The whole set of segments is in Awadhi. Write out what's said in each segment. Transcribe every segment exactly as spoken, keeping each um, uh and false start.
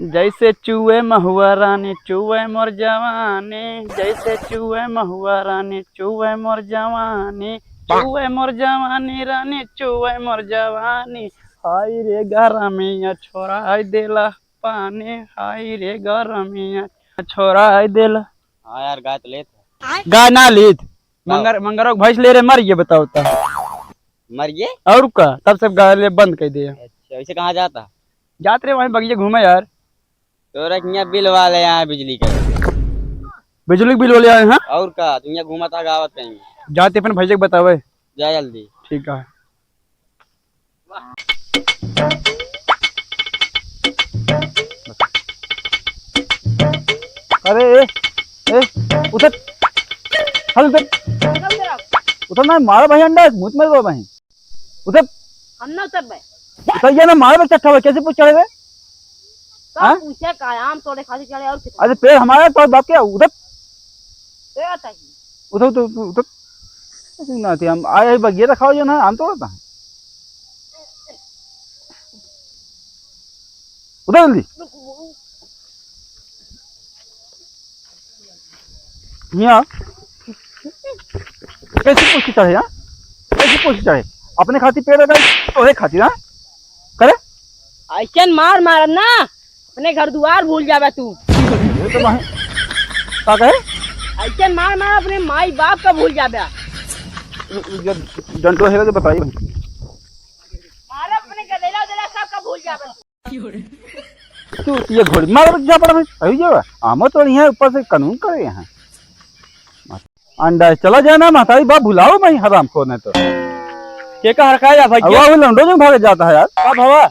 जैसे चुए महुआ रानी, चुए मोर जवानी, जैसे चुए महुआ रानी, चुए मोर जवानी, चुए मोर जवानी रानी, चुए मोर जवानी। हाय रे गरमिया छोड़ाई देला पानी, हाय रे गरमिया छोड़ाई देला। हाँ यार, गाय तो लेत है। गाय ना लेत। गाय। मंगर, मंगरवा के भैंस ले रहे, मर गए, बताओ तो। मर गए? और का, तब से गाय ले बंद कर दिया। अच्छा, वैसे कहाँ जाता? जात रहे वहीं बगिया घूमे यार। तोरा के यहाँ बिल वाले आए बिजली के। बिजली के बिल वाले आए हैं? और का, तू यहाँ घूमत है गावत कहीं। जाते अपन भैया के बतावे। जा जल्दी। ठीक है। अरे ए, ए, उधर, हल उधर, उधर ना मारा भाई अंडा, मुँह में दो भाई। उधर हम ना उतरबे। उतर जा ना, मार बे चट्टा बे, कैसे पूछ चढ़े बे? का हाँ? पूछे का, आम तोड़े खातिर चढ़े और कितना? अरे पेड़ हमारा तो बाप के उधर। पेड़ तही। उधर, उधर, उधर, उधर। ऐसे ना थी, हम आए ही बगिया रखाओ जो ना, आम तोड़ता है। उधर जल्दी। यहाँ कैसी कोशिश है यार? कैसी कोशिश है? अपने खातिर पेड़ लगाई, तोरे खातिर, हाँ? करे? ऐसन मार मारब ना, अपने घर दुआर भूल जाबे तू। ये तो वहीं, का कहे? ऐसन मार मार अपने माई बाप का भूल जाबे। ये डंडो है तो बताइए भाई। मार अपने गदेला उदेला सब का भूल जाबे तू। तू ये घोड़ी मार जा पड़ा भाई, अभी जो आमो तो यहाँ ऊपर से कानून करे यहाँ। अंडा चला जाए ना, महतारी बाप भुलाओ भाई, हराम खोर नहीं तो। के का हरकाया भाई, अब के? वह लंडो जो भाग जाता है यार। का भवा?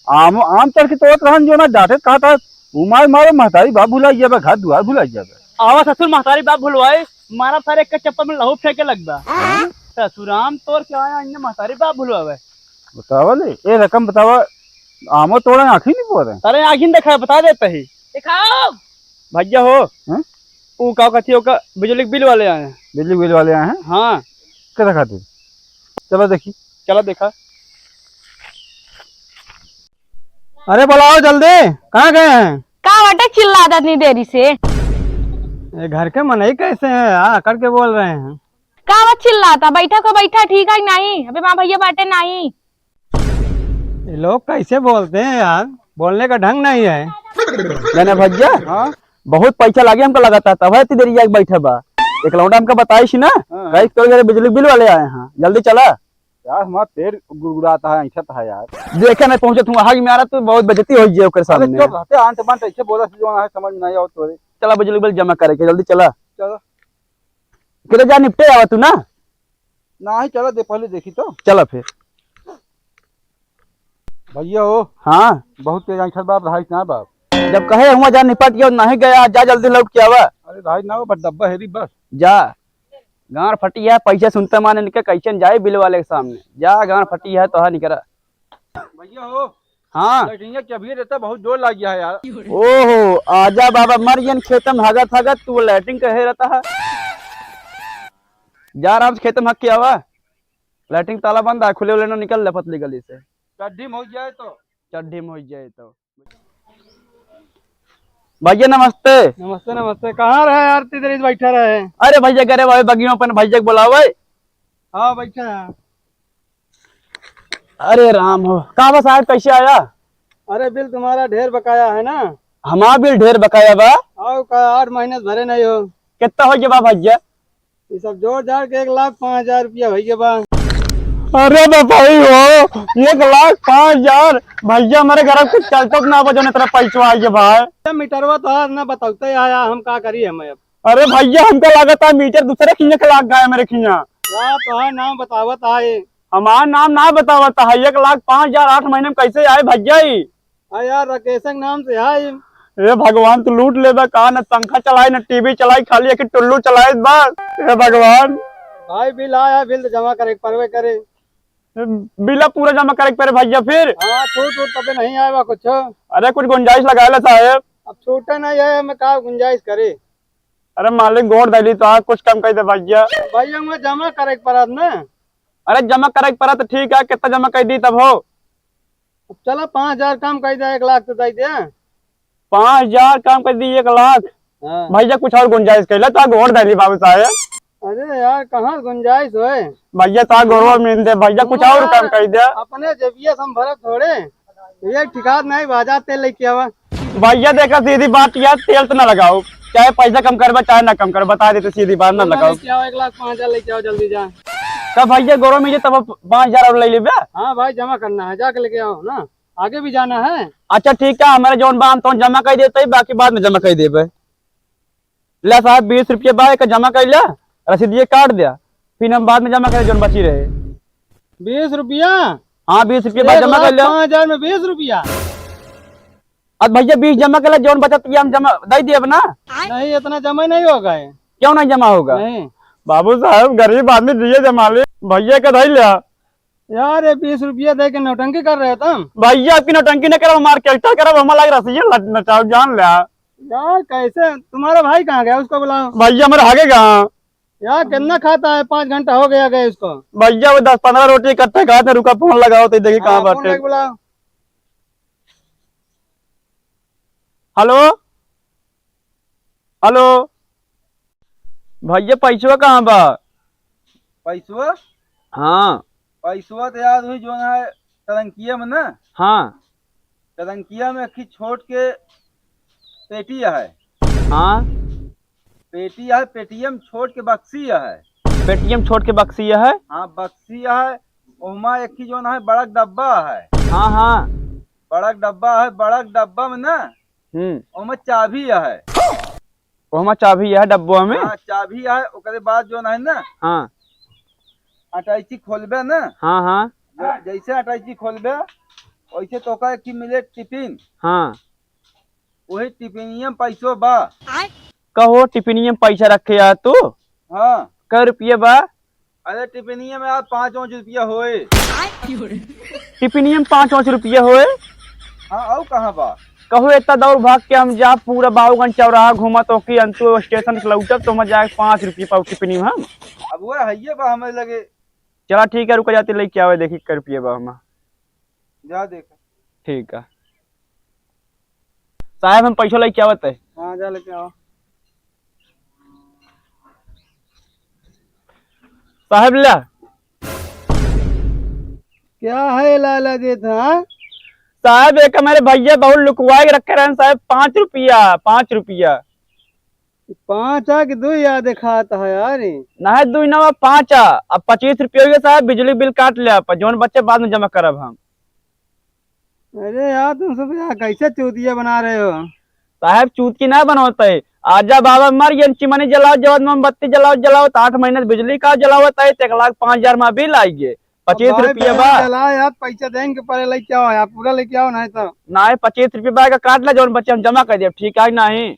आम, आम चढ़ के तोड़त रहन जो ना, डांटे कहा था, उमार मारो, महतारी बाप भुलाई जाबे, घर दुआर भुलाई जाबे। आवा ससुर, महतारी बाप भुलवाए, मारा सारे एक चप्पल में लहू फेंके लगबा। हाँ? ससुर आम तोड़ के आया, इन्हें महतारी बाप भुलवावे। बतावा ले, ए रकम बतावा, आमो तोड़े आँखी नहीं पोरे। अरे आँखी नहीं देखा, बता देता ही। दिखाओ। भैया हो। हाँ? ऊ का कथी ओका बिजली के बिल वाले आए हैं। बिजली बिल वाले आए हैं? हाँ। कैसा खातिर? चलो देखी। चलो देखा। अरे बुलाओ जल्दी, कहाँ गए हैं? का बाटे चिल्लात इतनी देरी से? ये घर के मनई कैसे हैं यार, अकड़ के बोल रहे हैं। का बा चिल्लाता? बैठा को बैठा, ठीक है कि नहीं? अबे माँ भैया बाटे नहीं। ये लोग कैसे बोलते हैं यार, बोलने का ढंग नहीं है। मैंने भैया, हाँ? बहुत पैसा लागे हमको लगाता, तब है इतनी देर जाके बैठे बा। एक लौंडा हमको बताई सी ना, हाँ। कहीं तोरे घरे बिजली बिल वाले आए हैं, जल्दी चला। यार हमारा पेट गुड़गुड़ाता है, ऐसा है यार। देखे नहीं पहुंचे तुम, हाथ में आ रहा तो बहुत बेइज्जती हो जाए ओकर अरे सामने। चुप रहते, अंत मंत ऐसे बोला से जो ना है, समझ में नहीं आओ तोरे। चला बिजली बिल जमा करे के, जल्दी चला। चलो। किधर जा निपटे आवा तू ना। नाही, चला दे, पहले देखी तो। चला फिर। भैया हो। हाँ। बहुत तेज आंखर बाप, रहाइश ना बाप। जब कहे हुआ जा निपट के, नहीं गया, जा जल्दी लौट के आवा। अरे रहाइश ना हो, बस डब्बा हेरी बस। जा। गांड फटी है, पैसे सुनते मान इनके कैसे न जाए बिल वाले के सामने। जा, गांड फटी है तो है निकरा। भैया हो। हाँ। लैट्रिन के चबिये देता, बहुत जोर लग गया है यार। ओहो, आजा बाबा, मर गयन खेतम हगत हगत, तू लैट्रिन कहे रहता है। जा आराम से खेतम हग के आवा। लैट्रिन ताला बंद है, खुले उले न निकल ले पतली गली से। चड्ढी में हो जाए तो। चड्ढी में हो जाए तो। भैया नमस्ते। नमस्ते, नमस्ते। कहाँ रहे यार, इतनी देर बैठा रहे? अरे भैया, करे भाई बगियों अपन भैया के बुलावे। हाँ, बैठा है। अरे राम हो, का बा साहब, कैसे आया? अरे बिल तुम्हारा ढेर बकाया है ना? हमारा बिल ढेर बकाया बा। आओ का, आठ महीने से भरे नहीं हो। कितना हो गया बा भैया? ये सब जोड़ जाड़ के एक लाख पाँच हजार रुपया हो गया बा। अरे बताई हो, एक लाख पाँच हजार? भैया हमारे घर में कुछ चलता तो ना बा, जौन इतना पैसा आ गया भाई। मीटरवा तो आज ना बताते आया, हम का करी हम अब। अरे भैया हमका लागत है मीटर दूसरे खिया के लाग गया मेरे खिया। वाह, तोहार नाम बतावत है। हमार नाम ना बतावत है, एक लाख पाँच हजार आठ महीने में कैसे आए भैया ई? हाँ यार, राकेश के नाम से आए। हे भगवान, तू लूट लेबे का? न पंखा चलाए, न टीवी चलाए, खाली एक टुल्लू चलाए बस। हे भगवान। भाई बिल आया, बिल तो जमा करे के परवे करे। बिल पूरा जमा करे के परे भैया फिर? हाँ, छूट वूट तबे नहीं आए बा कुछ। अरे कुछ गुंजाइश लगा ले साहेब। अब छूटे नहीं है, मैं का गुंजाइश करे? अरे मालिक, गोड़ धइली तो आ, कुछ कम कर दे भैया। भैया, मैं जमा करे के परत ना। अरे जमा करे के परत तो ठीक है, कितना जमा कर दी तब हो? अब चला, पाँच हजार कम कर दे, एक लाख तो दे दे। पाँच हजार कम कर दी, एक लाख। हाँ। भैया, कुछ और गुंजाइश कर ले, तो गोड़ धइली बाबू साहेब। अरे यार, कहाँ गुंजाइश होए? भैया, तो गोड़वा में दे भैया, कुछ और कम कर दे। अपने जेबिया से हम भरत थोड़े, ये ठिकात नहीं, बाजार तेल लेके आवा। भैया, देखा, सीधी बात यार, तेल तो ना लगाओ, चाहे पैसा कम करबा, चाहे ना कम करबा, बता देते, सीधी बात ना लगाओ। लेके आओ, एक लाख पाँच हजार लेके आओ, जल्दी जा। का भैया, गोड़वा में ये तब पाँच हजार और ले लेबे? हाँ भाई, जमा करना है, जाके लेके आओ ना, आगे भी जाना है। अच्छा, ठीक है, हमारे जौन बा, हम तो जमा कर देते ही, बाकी बाद में जमा कर देबे। ले साहब, बीस रुपया बा, एक जमा कर ले, रसीद ये काट दे, फिर हम बाद में जमा करे जौन बची रहे। बीस रुपया? हाँ, बीस रुपया बा, एक जमा कर लाख ले। पाँच हजार में बीस रुपया? अब भैया, बीस जमा कर ले, जौन बचत ये हम जमा दे देब ना। नहीं, इतना जमा नहीं होगा ये। क्यों नहीं जमा होगा? नहीं। बाबू साहब, गरीब आदमी, दिए जमा ले, भैया का धई ले। यार, ये बीस रुपया दे के नौटंकी कर रहे तुम। भैया, आपकी नौटंकी न करब, हमार character करब, हमार लाग रसिया नच-, नचाओ, जान ले। यार, कैसे? तुम्हारा भाई कहाँ गया? उसको बुलाओ। भैया, हमारे आगे कहाँ? यार, कितना खाता है? पाँच घंटा हो गया गए उसको। भैया, वो दस पन्द्रह रोटी इकट्ठे खाते, रुका, फोन लगाओ तो देखी कहाँ हाँ, फोन बाटे। लगा बुलाओ। हेलो, हेलो, भैया, पैसवा कहाँ बा? पैसवा? हाँ। पैसवा तो यार वही जो है टरंकिया में ना। हाँ। टरंकिया में एक छोट के पेटी है। हाँ। पेटी है, पेटिया में छोट के बक्सी है। पेटिया में छोट के बक्सी है? हाँ, बक्सी है। ओमा एक ही जो है बड़ा डब्बा है। हाँ, हाँ। बड़ा डब्बा है, बड़ा डब्बा में ना। हम्म। ओमा चाबी है। ओमा चाबी है डब्बा में? हाँ, चाबी है। ओकरे बाद जो है ना, हाँ। अटैची खोलबे ना। हाँ, हाँ। ज-, जैसे अटैची खोलबे, वैसे तोका एक मिले टिफिन। हाँ। वही टिफिनिया में पैसो बा। कहो, टिफिनिया में पैसा रखे आ तू? हाँ। कै रुपया बा? अरे, टिफिनिया में आज पाँच पाँच रुपया होए। टिफिनिया में पाँच पाँच रुपया होए? हाँ, और कहाँ बा? कहो, इतना दौड़ भाग के हम जा, पूरा बाबूगंज चौराहा घूमत होके अंतु स्टेशन के लौटब, तो हम जाए पाँच रुपया पाओ टिफिनी में हम। अब वो हइये बा हमें लगे। चला, ठीक है, रुका, जाते लेके आवे, देखी कै रुपया बा हम। जा देख। ठीक है। साहब, हम पैसो लेके आवत है। हाँ, जा लेके आओ। साहब, ला। क्या है लाला देत, हाँ? साहब, एक हमारे भैया बहुत लुकवा के रखे रहन साहब, पाँच रुपया, पाँच रुपया। पाँच आ कि दुई आ देखात है यार। नहीं, दुई ना, पाँच आ। अब पच्चीस रुपया हो गया साहब, बिजली बिल काट ले आप, जौन बचे बाद में जमा करब हम। अरे यार, तुम सब यार कैसे चूतिया बना रहे हो? साहब, चूतिया ना बनवत है। आजा बाबा मर गए, चिमनी जलाओ, जवाद मोमबत्ती जलाओ, जलाओ, तो आठ महीने से बिजली का जलावत है, तो एक लाख पाँच हजार में बिल आई गए, पच्चीस रुपया बा। जला यार, पैसा देंगे पहले, लेके आओ यार, पूरा लेके आओ, नहीं तो। नहीं, पच्चीस रुपया बा का काट ला, जौन बचे हम जमा कर देब, ठीक है नहीं?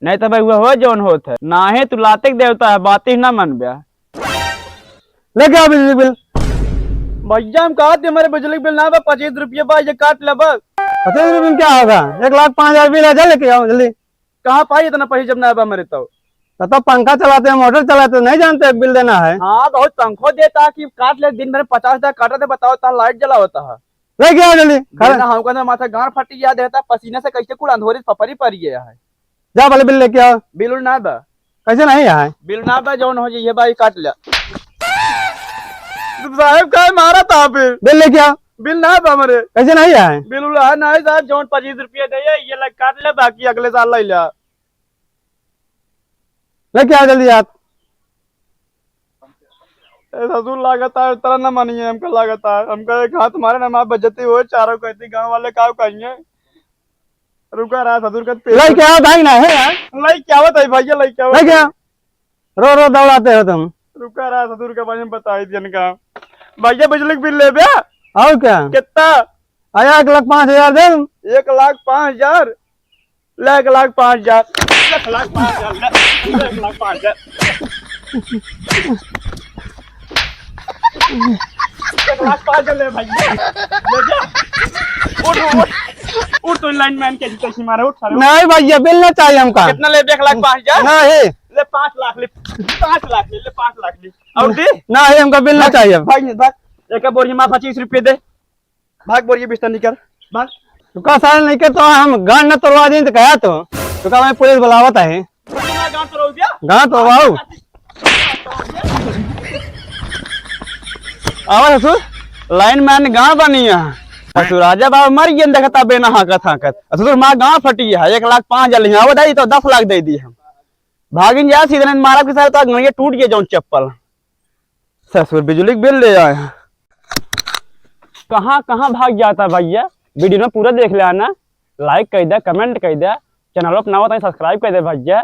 नहीं तो भाई, वह हो जौन होत है। नाहीं तू लाते के देवता है, बात ही ना मनबे। लेके आओ बिजली बिल। भैया, हम कहा थे हमारे बिजली बिल ना बा, पच्चीस रुपये बा, ये काट ले बस। पच्चीस रुपये में क्या होगा? एक लाख पाँच हजार बिल है, जा लेके आओ जल्दी। कहाँ पाई इतना पैसा जब ना बा मेरे तो? तो, तो पंखा चलाते हैं, मोटर चलाते हैं, नहीं जानते बिल देना है? हाँ, बहुत पंखो देता कि काट ले, दिन भर पचास हजार काटा थे, बताओ, ता लाइट जलावता है। लेके आओ जल्दी। बिना हमका ना माथा गांड फटी याद रहता, पसीना से कैसे कुल अंधोरे पपरी पड़ गया है। जा पहले बिल लेके आओ। बिल उल ना बा। कैसे नहीं आए? बिल ना बा, जौन हो जाइए भाई, काट ले। साहब, काहे मारा था फिर? बिल लेके आओ। बिल ना बा हमारे। कैसे नहीं आए? बिल उल है ना साहब, जौन पच्चीस रुपये दे, ये लग काट ले, बाकी अगले साल ले ले। लेके आओ जल्दी आप। ए ससुर, लागत है, इस तरह ना मानिए, हमका लागत है, हमका एक हाथ मारे ना, हमार बेइज्जती होए, चारों कहती गांव वाले का कहिए। रुका रहा ससुर का पेट। लइके आवत है ना, है यार? लइके आवत है भैया, लइके आवत लइके है। आ। रो रो दौड़ाते हो तुम। रुका रहा ससुर का, भाई हम बताई दियन का। भैया बिजली के बिल लेबे? और क्या? कितना? आया एक लाख पाँच हजार दे। एक लाख पाँच हजार? ले एक लाख पाँच हजार। एक लाख पाँच हजार, ले, ले एक लाख पाँच हजार। एक लाख पाँच हजार ले भाई, ले जा। उठ, उठ, उठ, तो लाइन मैन के जूते से मारे, उठ सारे, उठ। नहीं भैया, बिल ना चाहिए हमका। कितना ले? एक लाख पाँच हजार? नहीं। ले पाँच लाख ले, पाँच लाख ले, ले पाँच लाख ले। और दे। नहीं, हमका बिल ना चाहिए। भाई, भाई, एक बोरी में पच्चीस रुपये दे। भाग बोरिया बिस्तर निकर, भाग। तू का सारे नहीं के तो हम गांड न तोड़वा दिन तो कहा तो। तू का मैं पुलिस बुलावत है। गांड तोड़वाऊ। आवा ससुर, लाइन मैन गांड बनी है। ससुर राजा बाबा मर गए, देखता बेना हाँकत हाँकत। ससुर माँ गांड फटी है, एक लाख पाँच हजार लिया, बताई तो दस लाख दे दी हम। भागिन जा सीधे नहीं मारा के साथ तो गणिया टूट गया जौन चप्पल। ससुर बिजली के बिल ले आए हैं। कहाँ कहाँ भाग जाता भैया, वीडियो में पूरा देख लेना, लाइक कर दे, कमेंट कर दे, चैनल पर नवा तो सब्सक्राइब कर दे भैया।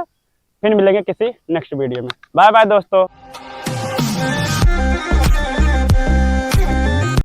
फिर मिलेंगे किसी नेक्स्ट वीडियो में। बाय बाय दोस्तों।